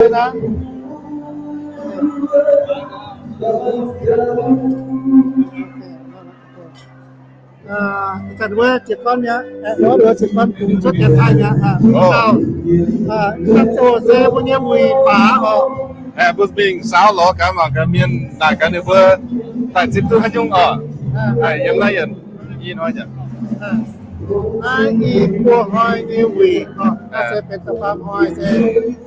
Ih zanc wuov jiez gorn mi'aqv, wuov jiez gorn bungx cuotv janx taaih mi'aqv. Dauh, ih zanc zoux se mbuo nyei wuic baac oc. Mbuo mingh saauv lorz gaax mangc gaax mienh naaic gaax ninh mbuo daaih zipv duqv haaix nyungc oc. Yiem naaiv yietc i hnoi, naaiv i buo hnoi nyei wuic oc, se benx da'faam hnoi se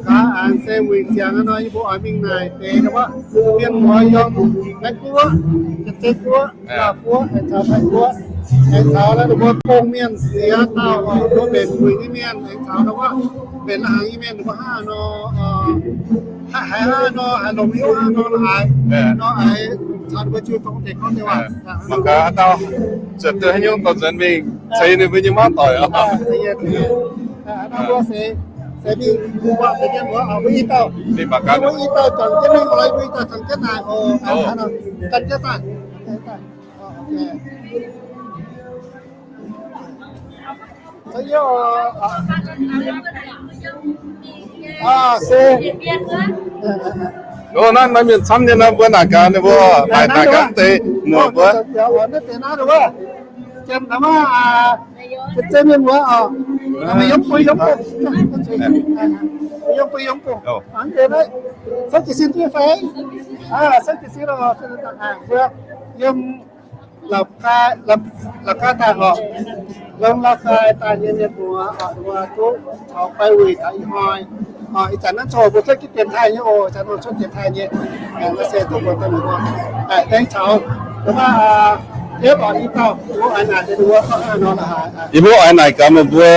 gaax aengx se wuic ziangx nor, yie mbuo oix mingh naaic deix wuov mienh muoz yiem Meiv Guoqv, Janx-Zei Guoqv, Laauh Guoqv, aengx caux Taiv Guoqv, aengx caux naaiv ninh mbuo gong mienh ziex dauh oc, mbuo mbenc wuic nyei mienh, aengx caux naaiv wuov mbenc la'hnaangx nyei mienh, ninh mbuo hnangv nor, haiz hnangv nor, haiz longx hnyouv hnangv nor, la'haiz nor, aengx caux ninh mbuo jiu tong deix gorngv deix waac. Mangc gaax haaix dauh zuotc duqv haaix nyungc dorh nzuonx mingh ceix ninh mbuo nyei mauv doic oc. Mbuo se mingh buatc deix mienh muoz oc, mbuo i dauh, mbuo i dauh juangc jienv mingh oc, mbuo i dauh juangc jienv naaic oc. Gan jienv daaih. Naaiv maaih mienh camv nyei nor, mbuo naaic gaax ninh mbuo, naaic gaax deix muoz mbuo. Yiem Laac Gai daaih oc, longx Laac Gai daaih nyei mienh muoz oc, mbuo duqv caux fai wuic taux ih hnoi. Ih zanc naaiv coc mbuo cuotv jienv dienx taaih nyei oc, zanc mbuo cuotv dienx taaih nyei. Naaiv se dongh mbuo daaih mingh mbuo daaih dengv caux, mbuo maiv, epv oc, i dauh mbuo oix naaic deix mbuo gorngv hnangv nor la'haaix. Yie mbuo oix naaic gaax meih mbuo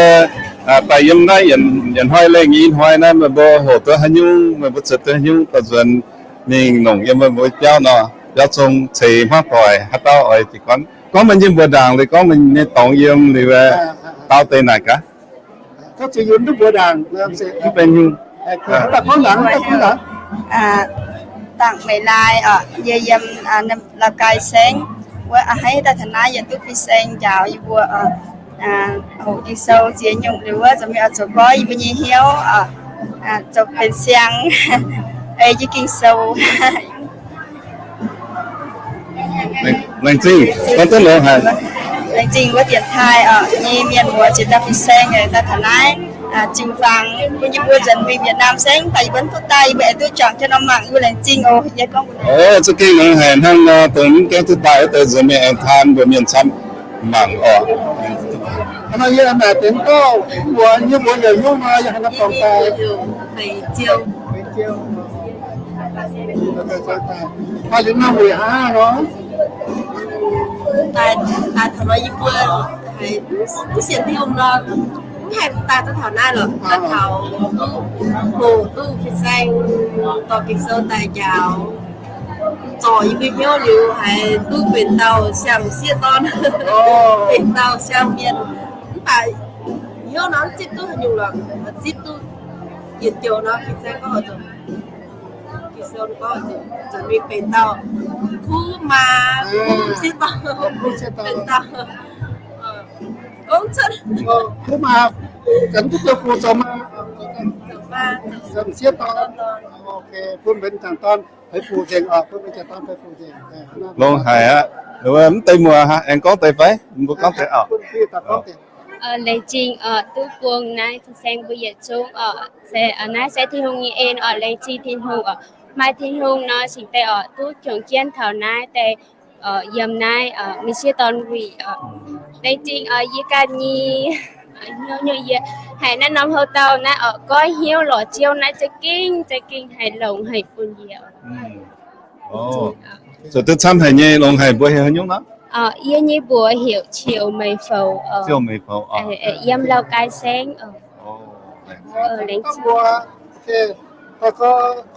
daaih yiem naaiv yietc hnoi lengh i hnoi naaiv meih mbuo hoqc duqv haaix nyungc, meih mbuo zuotc duqv haaix nyungc dorh nzuonx mingh longc yiem meih mbuo biauv nor, biauv zong ceix hmuangv doic haaix dauh oix jiez gorn, gorngv meih nyei mbuox ndaangc liuz, gorngv meih nyei dorngx yiem liuz, daaux deix naaic gaax. Mv benx nyungc. Dangc Meic Lai oc, yie yiem Laac Gai Saengv wuov, a'hneiv daaih taux naaiv yaac duqv fin-saeng njaaux yie mbuo oc. Hoqc Ging-Sou ziex nyungc liuz wuov, zoux mingh oix zoux goiv yie mbuo nyei hnyouv oc, zoux benx siang ei jienv Ging-Sou. Laengz zingh, gorngv duqv longx haic. Laengz zingh wuov dienx taaih oc, nyei mienh muoz ziex dauh fin-saeng daaih taux naaiv, zingh fangx bun yie mbuo nzuonx mingh Việt Nam saengv, daaih yie mbuo duqv daaih, yie mbuo aengx duqv juangc jienv norm mangc, yie mbuo laengz zingh oc. Yie gorngv, o, za'gengh longx haic hnangv nor, dongh mv gaengh duqv daaih wuov deix nzuonx mingh aengx taan mbuo mienh camv mangc oc. Hnangv nor yie naaic benx dauh mbuox nyei mbuox heuc nyungc nor, yie haaix nor dorngx daaih? Maaih liuz norm wuic hnangv nor. Daaih taux nor yie mbuo haiz duqv sienx Tin-Hungh nor, mv haih daaih duqv taux naaiv lorqc. Daaih taux hoqc duqv fin-saeng dorh Ging-Sou daaih njaaux, zorc yie mbuo hnyouv liuz haiz duqv benx dauh siang-sieqv dorn, benx dauh siang-mienh. Mv baac hnyouv nor mv zipv duqv haaix nyungc lorqc, zipv duqv yietc joux nor fin-saeng gorngv oix zuqc, Ging-Sou gorngv oix zuqc mingh benx dauh kuv maa, kuv sieqv dorn, benx dauh, gorngv cuotv, kuv maa, ganh duqv deix fuqv zoux maa, siang-sieqv dorn, bun mbenc jangc dorn feix fuqv nzengc oc, bun mbenc jangc dorn feix fuqv nzengc. Longx haic aqv. Mv deix muoz aengx gorngv deix fai? Mbuo gorngv deix oc. Laengz zingh oc, duqv bung naaiv fin-saeng mbuo yietc zungv oc. Se naaiv se Tin-Hungh nyei en oc, laengz zingh Tin-Hungh oc. Maaih Tin-Hungh nor cingx deix oc, duqv juangc jienv taux naaiv deix, yiem naaiv mienh sieqv dorn wuic oc. Laengz zingh oc, yie ganh nyei hnyouv nyei yie haiz naaiv norm houv dauh naaiv oc, goiv hnyouv lorz Ziouv naaiv za'gengh za'gengh haiz longx haic bun yie oc. Zuqc duqv camv haic nyei, longx haic. Mbuo heuc haaix nyungc nor? Yie nyei mbuox heuc Ciou Meih Foux, yiem Lauv Gaai Saengv.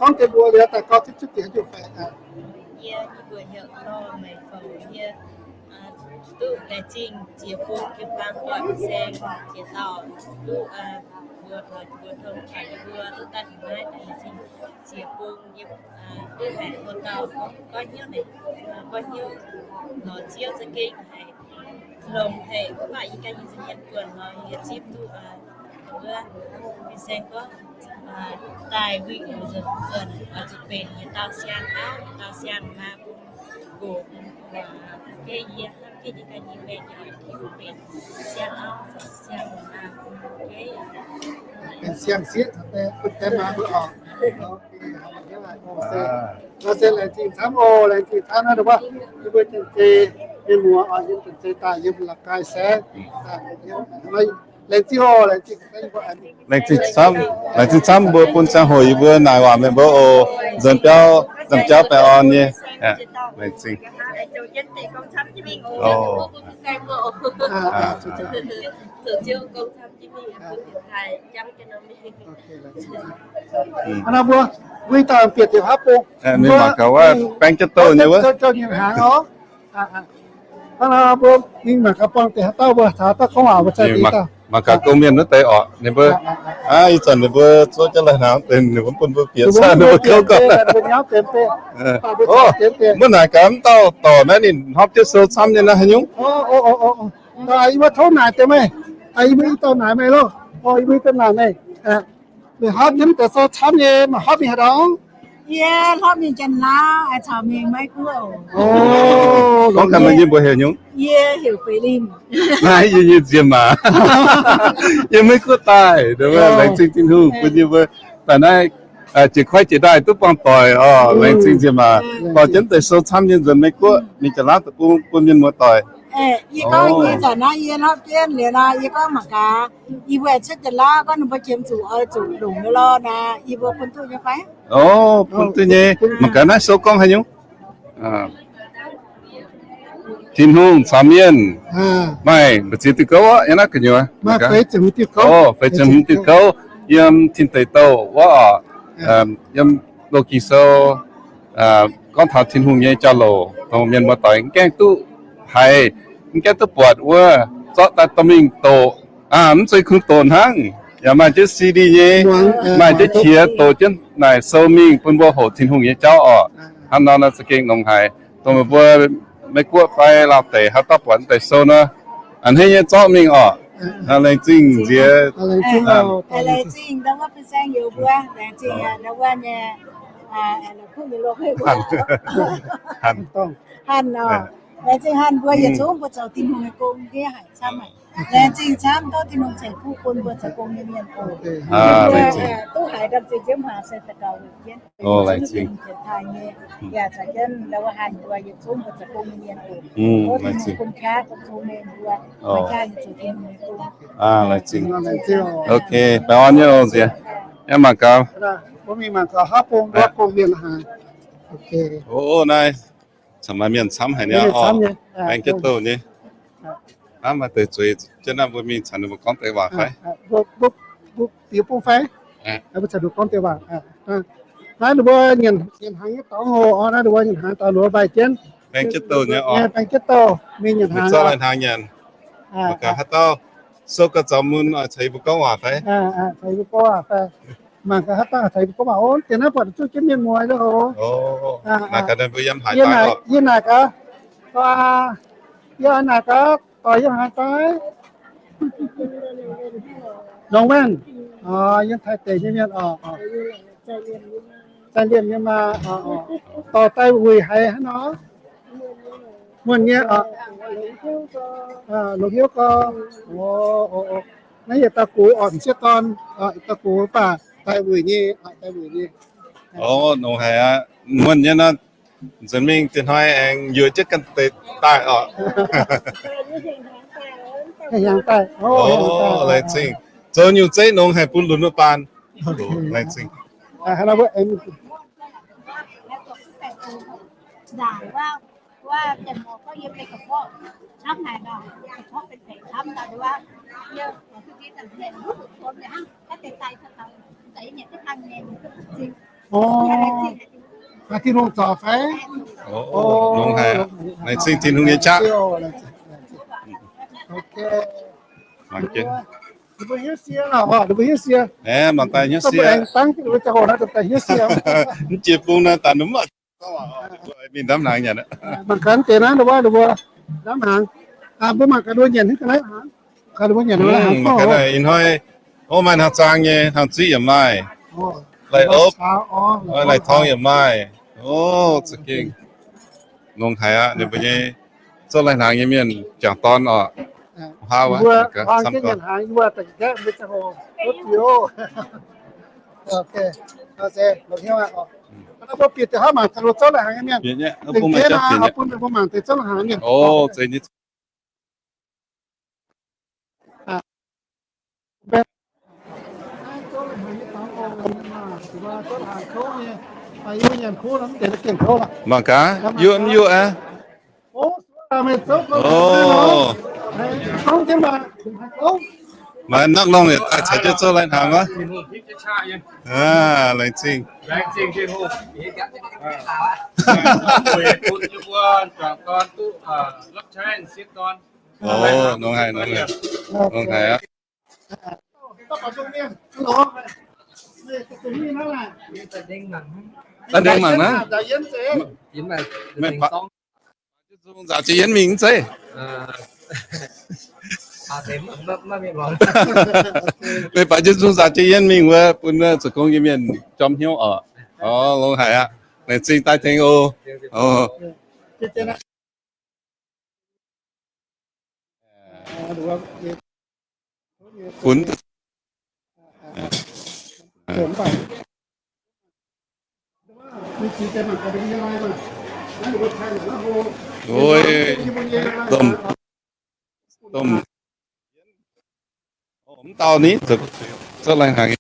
Gorngv deix mbuox liuz daaih gorngv zipv zipv diex jiu fai? Yie nyei mbuox heuc Dorh Meih Foux. Yie duqv laengz zingh jiex bung jiu-baang doic fin-saeng jiex dauh, duqv mbuox taux mbuox tong taux yie mbuo duqv daaih naaiv daaih laengz zingh jiex bung yie, duqv haiz hlo dauh gorngv hnyouv, gorngv hnyouv lorz Ziouv za'gengh haiz longx haic. Mv baac yie ganh nyei nza'hmien buonc nor, yie zipv duqv wuov fin-saeng gorngv daaih winh nzunc, nzunc zuqc benx yietc dauh siang auv, yietc dauh siang maa bun nqox, bun geh yie, geh yie ganh nyei mienh yaac benx siang auv siang maa bun geh. Benx siang sieqv, benx maa mbuo oc. Nor se laengz zingh camv oc, laengz zingh camv naaiv, yie mbuo Janx-Zei mienh muoz oc, yiem Janx-Zei daaih yiem la'guaih saengv. Laengz zingh oc, laengz zingh. Laengz zingh camv, laengz zingh camv mbuo bun ziangh hoc yie mbuo naaic waac meih mbuo oc. Nzuonx biauv, nzuonx biauv baengh orn nyei. Laengz zingh. Hnangv naaiv mbuo, mbuo dauh bieqc ziepc hlaax bung. Mingh mangc gaax wuov baeng jienv douh nyei wuov. Hnangv naaiv mbuo mingh mangc gaax buangh deix haaix dauh, mbuo caux haaix dauh gorngv waac mbuo cingx deix dauh. Mangc gaax gong mienh wuov deix oc, ninh mbuo, ih zanc ninh mbuo zuov jienv lai-hnaangx deix, ninh mbuo bun mbuo bieqc cingx ninh mbuo kouv gau. Mbuo naaic gaax mv dauh dorc naaiv ninh hnopv jienv sou camv nyei naaiv haaix nyungc? Yie mbuo tov naaic deix meih. Yie mbuo ih dauh naaic meih loh. Yie mbuo ih dauh naaic meih. Meih hnopv jienv deix sou camv nyei, meih hnopv mingh haaix ndau? Yie hnopv mingh Janx-Laauv, caux mingh Meiv-Guoqv oc. Gorngv gaax meih nyei mbuox heuc nyungc? Yie heuc Feix Lim. Naaiv yie nyei nziemx maac. Yiem Meiv-Guoqv daaih, laengz zingh Tin-Hungh bun yie mbuo daaih naaiv jiex koiv jiex ndaaih duqv buangh doic oc. Laengz zingh nziemx maac, dorh jienv deix sou camv nyei nzuonx Meiv-Guoqv mingh Janx-Laauv deic-bung bun mienh muoz doic. Yie gorngv nyei zanc naaiv yie hnopv jienv liuz nor, yie gorngv mangc gaax, yie mbuo cuotv Janx-Laauv gorngv ninh mbuo qiemx zuqc oix zuqc ndongc nyei lorh naaic, yie mbuo bun duqv nyei fai? Bun duqv nyei. Mangc gaax naaiv sou gorngv haaix nyungc? Tin-Hungh caux mienh maaih mbu'ziex diuh gouv aqv, yiem naaiv gu'nyuoz. Feix ziepc hmz diuh gouv, yiem tin deic douh wuov oc. Yiem loz Ging-Sou gorngv taux Tin-Hungh nyei jauv-louc dongh mienh muoz-doic mv gaengh duqv haiz, mv gaengh duqv buatc wuov, zorqv daaih dorh mingh doqc. Mv zeiz kungx doqc hnangv, yaac maaih jienv C D nyei, maaih jienv qiex doqc jienv naaic sou mingh bun mbuo hoqc Tin-Hungh nyei jauv oc. Hnangv nor naaiv za'gengh longx haic, dongh meih mbuo Meiv-Guoqv fai Lauv deic haaix dauh buatc deix sou nor, a'hneiv nyei zorqv mingh oc. Laengz zingh nziex. Laengz zingh hanh mbuo yietc zungv mbuo zoux Tin-Hungh nyei gong ndiev haic camv. Laengz zingh camv, tov Tin-Hungh ceix fuqv bun mbuo zoux gong nyei mienh oc. Duqv haiz ndamv zingh nziouv hmuangx se daux gaux weic jienv. Laengz zingh. Yaac caux jienv ndau wuov hanh mbuo yietc zungv mbuo zoux gong nyei mienh oc. Tov Tin-Hungh bun qaqv bun cong mengh mbuo, qaqv yietc zuqc Tin-Hungh nyei gong. Laengz zingh. Ok, baengh orn nyei oc nziex. Aengx mangc gaax. Mbuo mingh mangc gaax haav bung wuov gong mienh haaix. Naaiv camv maaih mienh camv haic nyei oc. Baeng jienv douh nyei. Hnamv maaih deix zueiz jienv naaiv, mbuo mingh caux ninh mbuo gorngv deix waac fai? Mbuo bieqc bung fai? Mbuo caux ninh mbuo gorngv deix waac. Naaiv ninh mbuo nyanc hnaangx nyei dorngx oc. Naaiv ninh mbuo nyanc hnaangx daaih luoz mbaih jienv. Baeng jienv douh nyei oc. Baeng jienv douh mingh nyanc hnaangx. Zorqv lai-hnaangx nyanc. Mangc gaax haaix dauh sou gauh zaux mun oix caux yie mbuo gorngv waac fai? Caux yie mbuo gorngv waac fai? Mangc gaax haaix dauh caux yie mbuo gorngv waac oc. Deix naaiv buatc zuqc jienv mienh muoz oc. Naaic gaax, yie naaic gaax, yie naaic gaax, doic yiem haaix daaih? Nongx Waenv. Yiem Taiv deic nyei mienh oc. Zaih liemh nyei maa. Dorh daaih wuic haiz hnangv nor? Muonh nyei oc. Longx hnyouv gorx. Naaiv yietc dauh gox oc, m'sieqv dorn. Yietc dauh gox mv baac daaih wuic nyei, daaih wuic nyei. Nongx haic aqv. Muonh nyei nor, nzunc mingh diex hnoi aengx yuoqc jienv ganh deix daaih oc. Laengz zingh. Zoux nyungc zeiv nongx haic bun lunx wuov baan. Laengz zingh. Tin-Hungh zorc fai? Nongx haic. Laengz zingh Tin-Hungh nyei qaqv. Mangc jienv. Ninh mbuo hnyouv sie, ninh mbuo hnyouv sie. Mangc daaih hnyouv sie. Mv jiex bung naaiv daaih ninh mv mingh ndamv hnaangx nyanc. Mangc gaax deix naaiv, ninh mbuo ndamv hnaangx. Mbuo mangc gaax ninh mbuo nyanc hnangv haaix. Mangc gaax ih hnoi, o, maaih hnaangx zaang nyei, hnaangx zuiv yaac maaih. Laih opv, laih torngv yaac maaih. O, za'gengh longx haic aqv. Ninh mbuo nyei zouv lai-hnaangx nyei mienh jangc dorn oc. Haa, mbuo mangc jienv nyanc hnaangx, mbuo daaih nqaeqv mbuo ziangh hoc. Mbuo bieqc daaih hnangv mangc taux zouv lai-hnaangx nyei mienh, lengc jeiv naaic bun mbuo mangc deix zouv lai-hnaangx mienh. Mangc gaax, yuoqv mv yuoqv aqv. Maaih norm longh yietc daaih caux jienv zouv lai-hnaangx wuov. Laengz zingh. O, nongx haic, nongx haic, nongx haic aqv. Daaih ndengx mangc naaiv. Meih baaix jienv nzung nzaaux jiex yienv mingh mv zeiz? Meih baaix jienv nzung nzaaux jiex yienv mingh wuov, bun zoux gong nyei mienh jorm hnyouv oc. O, longx haic aqv. Laengz zingh daaih tengx oc. Funx. Domh, domh. Mv dauh ni, zouv lai-hnaangx.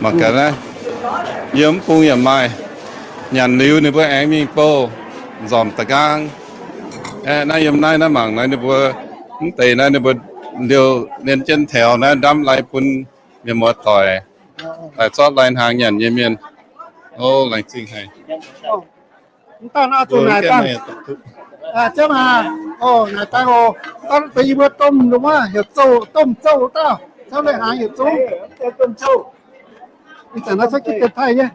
Mangc gaax naaiv, yiem mv bung yaac maaih. Nyanc liuz ninh mbuo aengx mingh bouh nzormc da'nqaang. Aeqv, naaiv yiem naaiv, naaiv mangc naaiv ninh mbuo mv deix naaiv ninh mbuo liouh nien jienv taux naaiv ndamv lai bun mienh muoz doic, daaih zorqv lai-hnaangx nyanc nyei mienh. O, laengz zingh haic. Mv dauh naaiv zuqc naaic dangh. Ziouv maah, o, naaic dangh oc. Dangh deix yie mbuo domh nduqc wuov heuc zouh, domh zouh dauh, zouv lai-hnaangx heuc zouv. Ih zanc naaiv cuotv gitv dien taaih nyei.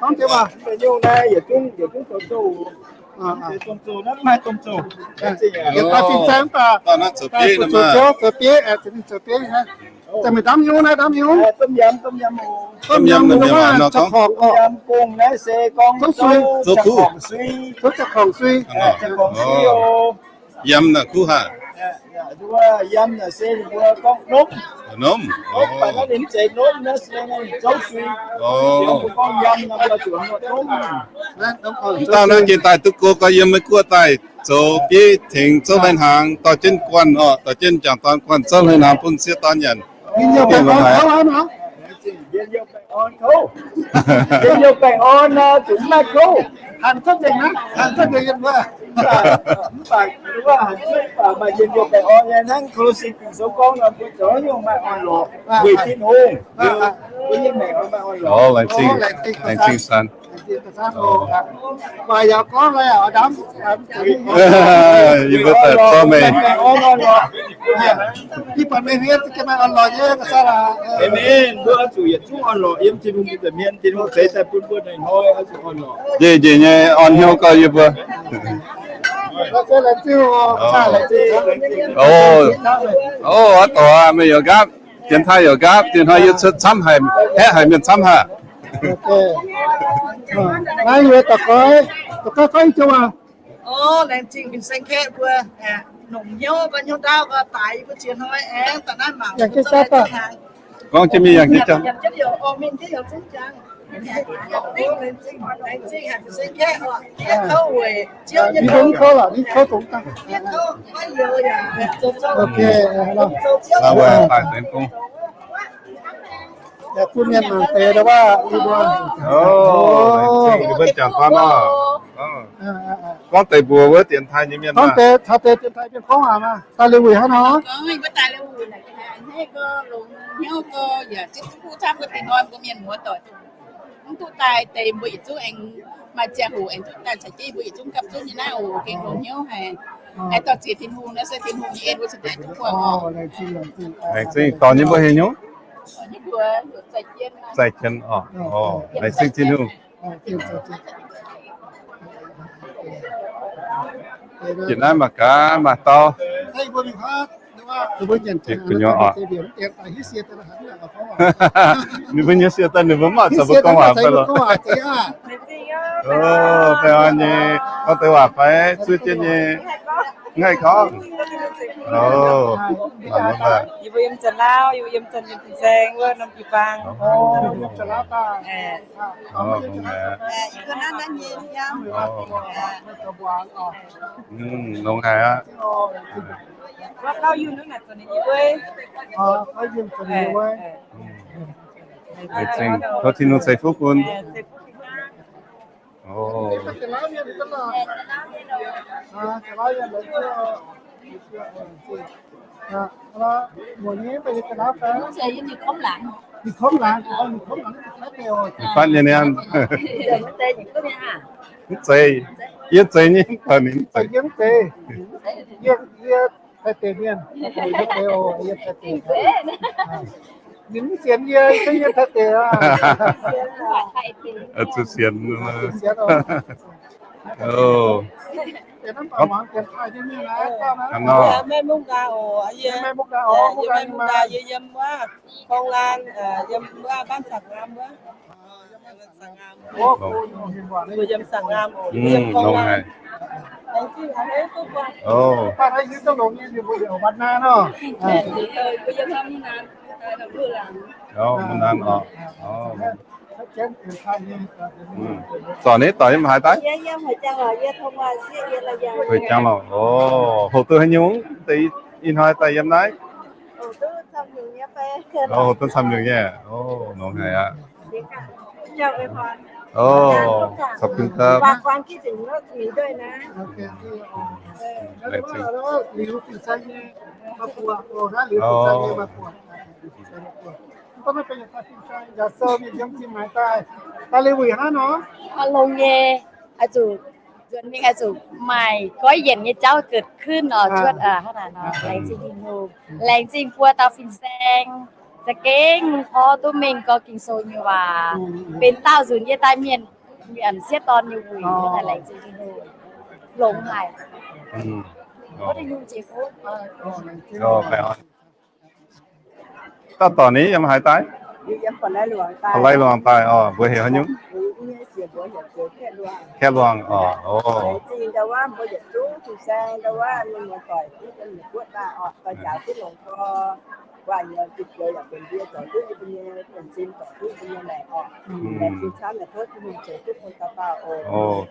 Gorngv deix waac. Yietc dauh fin-saeng mv baac, zoux bieiv, zoux bieiv, za'gengh ndamv hnyouv naaiv, ndamv hnyouv. Domh yiem, domh yiem, domh yiem, domh yiem, zouv korngc oc. Zouv sui, zouv korngc sui. Yiem naaic kuv haic. Yiem naaic se mbuo gorngv nopv. Nopv. Mv baac naaiv ninh mv zeiz nopv, naaiv se zouv sui. Mv dauh naaiv gengh daaih duqv go, gorngv yiem Meiv Guoqv daaih zoux bieiv tengx zouv lai-hnaangx, dorh jienv guanh oc, dorh jienv jangc dorn guanh zouv lai-hnaangx bun sieqv dorn nyanc. Njien-youh baengh orn, zuqc mv maaih kouv. Hanc cuotv nzengc aqv, hanc cuotv nzengc yiem wuov. Mv baac wuov hanc cuotv baac maaih njien-youh baengh orn nyei. Hnangv Ko^lo^si Ging-Sou gorngv nor, mbuo zoux haaix nyungc maaih orn-lorqc weic Tin-Hungh. Mbuo nyei maengc maaih orn-lorqc. Laengz zingh, laengz zingh San. Maaih yaac gorngv lai ndamv, yie mbuo daaih zorqv meih. Ih buatc meih hmien za'gengh maaih orn-lorqc nyei, ga'naaiv aac. Amen. Mbuo oix zuqc yietc zungv orn-lorqc yiem Tin-Hungh nyei nza'hmien. Tin-Hungh ceix daaih bun mbuo hnoi-hnoi oix zuqc orn-lorqc. Njiec, njiec nyei orn hnyouv gauh yie mbuo. O, o, oix dorc aqv, meih yaac nqaapv, dienx taaih yaac nqaapv, dienx hnoi yie cuotv camv haic, haeqv haic mienh camv haic. Naaiv yie dorc goiv, dorc goiv gorngv nyei joux waac. O, laengz zingh fin-saeng kaeqv mbuo, longc hnyouv, gorngv hnyouv ndaauv, gorngv daaih yie mbuo ziex hnoi aengx daaih naaiv mangc. Gorngv jienv mingh yangh jienv jangx. Gorngv deix mbuox wuov dienx taaih nyei mienh, gorngv deix taux deix dienx taaih mienh gorngv aac, daaih liuz wuic hnangv nor. Hnyouv gorx, yaac zipv duqv kuv camv gorx, dinh hnoi mbuo mienh muoz doic mv duqv daaih deix, mbuo yietc zungv aengx maaih ziangh hoc aengx duqv daaih caux jienv mbuo yietc zungv gapv zunv nyei naaiv oc. Gengh longx hnyouv haic. Aengx dorh ziex Tin-Hungh naaiv se Tin-Hungh nyei en mbuo cingx daaih duqv buangh oc. Laengz zingh. Dorh nyei mbuo heuc hnyouv? Zai Jien oc. Laengz zingh Tin-Hungh. Jiex naaiv mangc gaax maaih dau. Gu'nyuoz oc. Ninh mbuo nyei sie daaih ninh mbuo mv oix caux mbuo gorngv waac fai lorqc. Baengh orn nyei, gorngv deix waac fai zuov jienv nyei. Ngaih gorngv. Yie mbuo yiem Za'lauv, yie mbuo yiem Za'lauv, yiem fin-saeng wuov norm jiu-baang. Longx haic aqv. Tov Tin-Hungh ceix fuqv bun. Ninh fatv nyei nian. Mv zeiz. Yie zeiz nyei, ninh mv zeiz. Yie Taiv deic mienh. Ninh mv sienx yie, yie Taiv deic aqv. Zuqc sienx. Mbuo yiem wuov Kong Lan, yiem wuov Baamh Saangc Ngaam wuov. Mbuo yiem Saangc Ngaam oc, mbuo yiem Kong Lan. Mv naan oc. Zorc naaiv doic yiem haaix daaih? Hueix Jangx loh. Oc, hoqc duqv haaix nyungc? Ih hnoi daaih yiem naaiv? Hoqc duqv camv nyungc nyei. Oc, longx haic aqv. Oc, ขอบคุณครับ. Longx nyei, oix zuqc nzuonx mingh oix zuqc maaih goiv yienc nyei jauv เกิดขึ้น oc, cuotv hnangv naaic nor. Laengz zingh Tin-Hungh, laengz zingh buo dauh fin-saeng, za'gengh porv duqv mengh gorx Ging-Sou nyei waac, benx daauh nzunc yie daaih mienh sieqv dorn nyei wuic. Laengz zingh Tin-Hungh, longx haic. Dauh dorc ni yiem haaix daaih? Ba'lai luangc daaih oc. Mbuox heuc haaix nyungc? Kaeqv Luangh oc.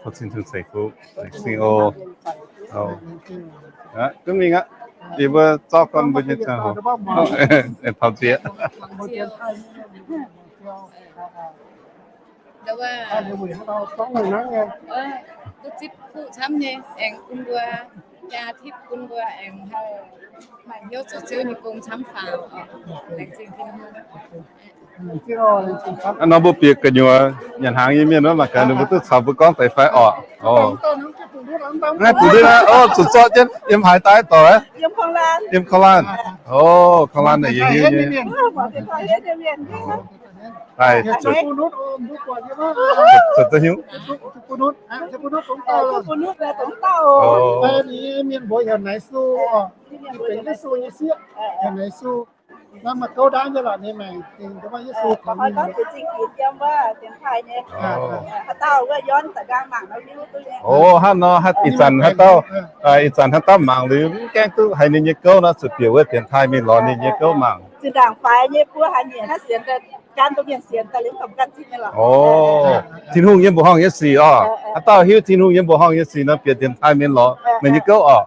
Tov Tin-Hungh ceix fuqv. Gunv mingh aqv. Yie mbuo zorqv gorn mbuo nyei ziangh hoc. Taux ziex. Duqv zipv fuqv camv nyei, aengx bun mbuo jaa tipv, bun mbuo aengx haih maaih hnyouv zoux Ziouv nyei gong camv faaux. Laengz zingh Tin-Hungh. Hnangv nor mbuo bieqc gu'nyuoz nyanc hnaangx nyei mienh wuov, mangc gaax ninh mbuo duqv caux mbuo gorngv deix fai orqc. Naaiv bungx ndutv aqv. Oc, zuqc zorqv jienv. Yiem haaix daaih dorh? Yiem Korv-Laanh. Oc, Korv-Laanh naaic yie hiuv nyei. Daaih zuqc, zuqc duqv hiuv. Mienh mbuox heuc Naix Su oc. Ninh benx Yesu nyei sieqv, heuc Naix Su. Naaiv maaih gouv ndaamv nyei lorqc, ninh maengc dingc ndau wuov Yesu taux ninh. Oc, hnangv nor, ih zanc haaix dauh, ih zanc haaix dauh mangc liuz mv gaengh duqv haiz ninh nyei gouv nor, zuqc bieqc wuov dienx taaih mingh lorz ninh nyei gouv mangc. Oc, Tin-Hungh yiem mbuoqc horngh nyei sic oc. Haaix dauh hiuv Tin-Hungh yiem mbuoqc horngh nyei sic nor, bieqc dienx taaih mingh lorz meih nyei gouv oc.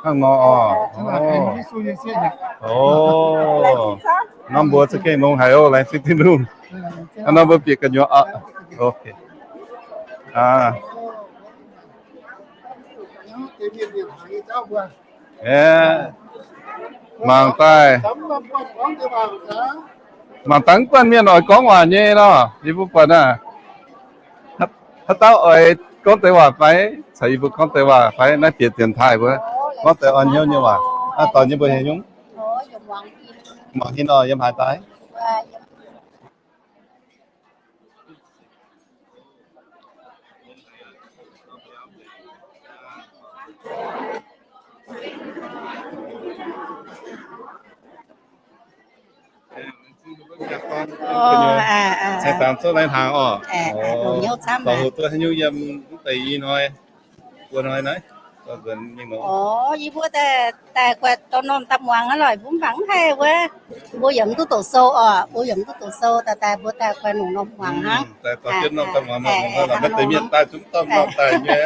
Hnangv nor oc. Oc, norm mbuo za'gengh longx haic oc. Laengz zingh Tin-Hungh. Hnangv nor mbuo bieqc gu'nyuoz oc. Mangc daaih, mangc daaih mv buatc mienh oix gorngv waac nyei nor, yie mbuo buatc naaiv. Haaix dauh oix gorngv deix waac fai? Caux yie mbuo gorngv deix waac fai? Naaiv bieqc dienx taaih mbuo gorngv deix orn hnyouv nyei waac. Aa, dorh nyei mbuo heuc nyungc? Muangx Hin oc, yiem haaix daaih? Ceng dangx zouv lai hnaangx oc. Longc hnyouv camv, longc hnyouv yiem mv deix i hnoi, buo hnoi naaiv, mingh nor. Yie mbuo daaih guaix dorh norm daaih muangx aqv lorqc, mbuo mv baac mv haih wuov. Mbuo yaac mv duqv doqc sou oc, mbuo yaac mv duqv doqc sou, daaih daaih mbuo daaih guaix longc norm muangx hnangv. Daaih dorh jienv norm daaih muangx, mv deix mienh daaih zungv dorh norm daaih nyei.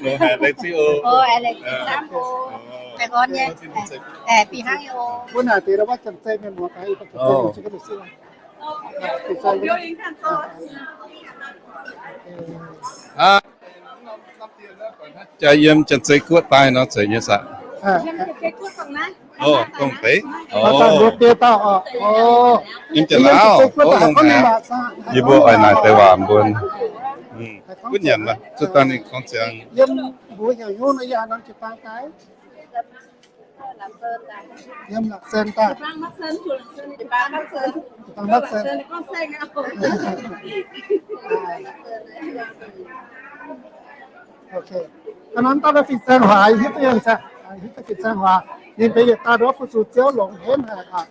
Longx haic, laengz zingh oc. Laengz zingh camv oc. Baengh orn nyei. Fih hnangv oc. Wuov naaic deix wuov Janx-Zei mienh muoz gaax, jaax yiem Janx-Zei guoqv daaih nor zeiz nyei saah? Dongh deix. Yiem Janx-Zei guoqv daaih, yie mbuo oix naaic deix waac mbuo gunv nyanc, zuqc dangh ninh gorngv ziangx. Yiem Laac Sen daaih. Hnangv naaiv daaih fin-saeng huaax, hiuv duqv, hiuv duqv fin-saeng huaax, ninh benx yietc daaih nduov fu-sux ziouv longx hemv haic aqv.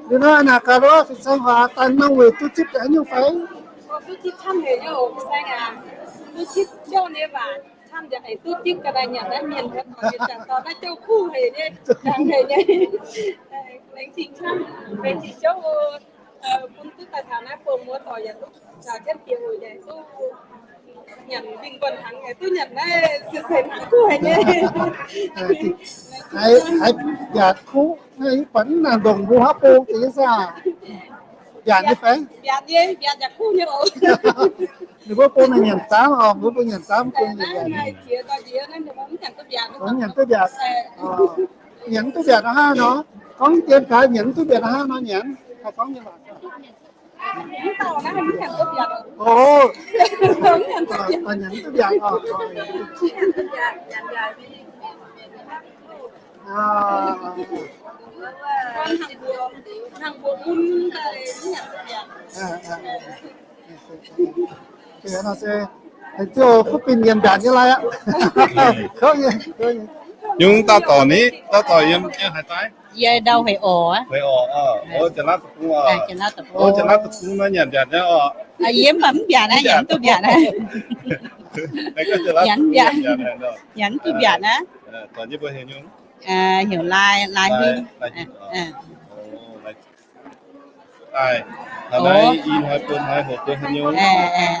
Liuz nor naaic gaax nduov fin-saeng huaax daaih nangh weic duqv zipv haaix nyungc fai? Duqv zipv camv haic nyei oc, fin-saeng aac. Duqv zipv jouh nyei waac camv, yaac aengx duqv zipv ga'naaiv nyanc naaiv mienh, mienh jangc dorh naaiv jouh kuv haic nyei, jangx haic nyei. Laengz zingh camv, laengz zingh jouv oc. Bun duqv daaih taux naaiv buonc muoz-doic yaac duqv caux jienv bieqc oc, yaac duqv nyanc lingh wuonh hnaangx, yaac duqv nyanc naaiv seix hnaangx kuv haic nyei. Haiz mbiaatc kuv, buatc naaic ndongc mbuo haav bung deix saah? Mbiaatc nyei fai? Mbiaatc nyei, mbiaatc yaac kuv nyei oc. Ninh mbuo bung naaiv nyanc zaamv oc, mbuo bung nyanc zaamv, mv nyanc duqv mbiaatc. Nyanc mv duqv mbiaatc nor hnangv nor, gorngv dien gaax nyanc mv duqv mbiaatc nor hnangv nor nyanc, haih gorngv nyei waac. Oc, nyanc mv duqv mbiaatc oc. Nyungc dauh dorc ni, dauh dorc yiem haaix daaih? Yie ndau Hei Orc. Hei Orc, Janx-Laauv deic-bung. Janx-Laauv deic-bung nor nyanc mbiaatc nyei oc. Yie mv baac mv mbiaatc naaiv, nyanc mv duqv mbiaatc naaiv. Nyanc mv duqv mbiaatc naaiv. Heuc Lai, Lai Hinh.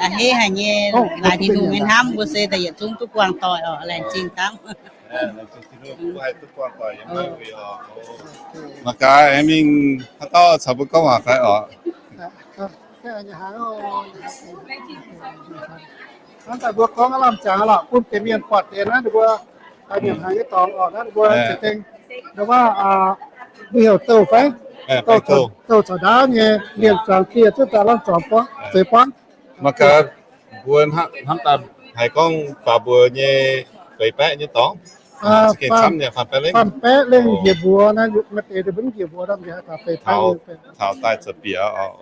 A'hneiv haic nyei, Lai Tin-Hungh nyei hnamv mbuo se daaih yietc zungv duqv buangh doic oc, laengz zingh camv. Mangc gaax aengx mingh haaix dauh caux mbuo gorngv waac fai oc. Hnangv daaih mbuo gorngv lamh ziangx lorqc, bun deix mienh buatc deix naaiv ninh mbuo daaih nyanc hnaangx nyei dorngx oc, naaiv ninh mbuo za'gengh, ndau wuov, mbuo heuc douh fai? Douh caux ndaauv nyei, mienh zuangx dieh zuqv daaih lamh zorngx buangv, zeix buangv. Mangc gaax mbuo hnamv daaih haiz gorngv faaux mbuox nyei feix baeqv nyei dorngx. Faam-baeqv lengh njiec mbuox naaiv, maaih deix mbuo mv njiec mbuox, taux daaih zoux bieqc oc.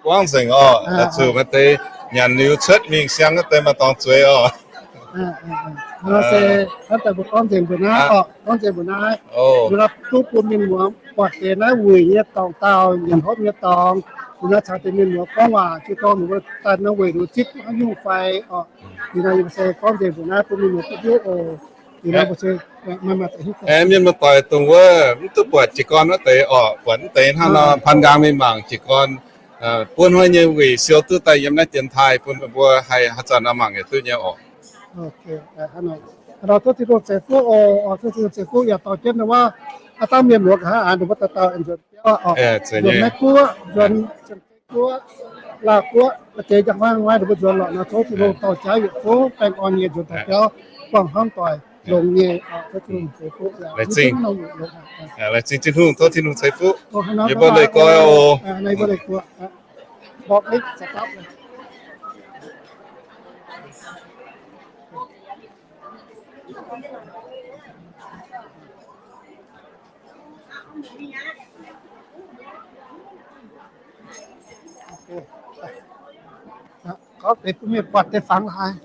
Buangv nzengc oc, zuqc maaih deix nyanc liuz cuotv mingh siang wuov deix maaih dorngx zueiz oc. Hnangv daaih mbuo gorngv nzengc mbuo naaiv oc, gorngv nzengc mbuo naaiv. Mbuo duqv bun mienh muoz buatc deix naaiv wuic nyei dorngx, daauh nyanc hopv nyei dorngx. Mbuo naaiv caux deix mienh muoz gorngv waac, jiex dorngx ninh mbuo daaih nor weic nduqc zipv haaix nyungc fai oc. Liuz nor yie mbuo se gorngv nzengc mbuo naaiv bun mienh muoz duqv hiuv oc. Liuz nor mbuo se, mienh muoz-doic dongh wuov mv duqv buatc jiez gorn wuov deix oc, buatc mv deix hnangv nor, paan nqaang mingh mangc jiez gorn. Buo hnoi nyei wuic siou duqv daaih yiem naaiv dienx taaih bun mbuo haih haaix zanc nor mangc yaac duqv nyei oc. Tov Tin-Hungh ceix fuqv oc, tov Tin-Hungh ceix fuqv yaac dorh jienv wuov, Aa, dauh mienh muoz nqa'haav aqv, ninh mbuo dauh dauh nzuonx biauv oc. Nzuonx Meiv Guoqv, nzuonx Janx-Zei Guoqv, Laauh Guoqv, maaih deix njang huaang, ninh mbuo nzuonx lorqc nor, tov Tin-Hungh dorh jaax yietc zungv baengh orn nyei nzuonx daaih biauv, buangh hnamv doic longx nyei. Tov Tin-Hungh ceix fuqv. Laengz zingh Tin-Hungh, tov Tin-Hungh ceix fuqv. Yie mbuo leih goiv oc. Gorngv deix bun mienh buatc deix fangx haic.